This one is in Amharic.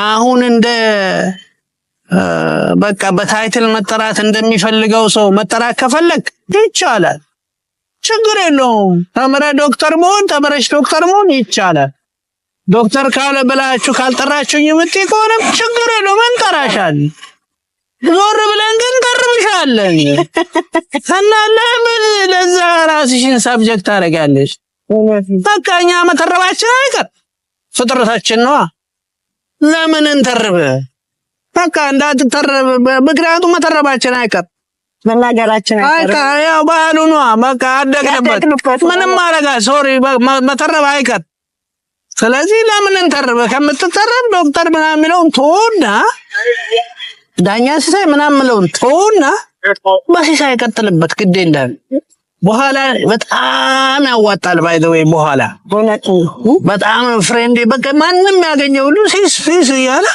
አሁን እንደ በቃ በ title መጠራት እንደሚፈልገው ሰው መጠራት ከፈለግ ይቻላል፣ ችግር የለውም። ተምረህ ዶክተር መሆን፣ ተምረሽ ዶክተር መሆን ይቻላል። ዶክተር ካለ ብላችሁ ካልጠራችሁኝ የምትይ ከሆነም ችግር የለውም፣ እንጠራሻለን። ዞር ብለን ግን እንጠርብሻለን። እና ለምን ለዛ ራስሽን subject ታደርጊያለሽ? በቃ እኛ መተረባችን አይቀር፣ ፍጥረታችን ነዋ። ለምን እንተርብ? በቃ እንዳትተረብ፣ ምክንያቱም መተረባችን አይቀር። መናገራችን አይቀርም። አይቀር፣ ያው ባህሉ ነዋ። በቃ አደግንበት። ያደግንበት። ምንም ማድረግ፣ sorry፣ መተረብ አይቀር። ስለዚህ ለምን እንተርብ? ከምትተረብ ዶክተር ምናምን የሚለውን ተወና፣ ዳኛ ሲሳይ ምናምን የሚለውን ተወና በሲሳይ ቀጥልበት። ግዴ እንዳለ በኋላ በጣም ያዋጣል። By the way በኋላ እውነት ነው። በጣም friendly፣ በቃ ማንም ያገኘው ሁሉ ሲስ ሲስ እያለ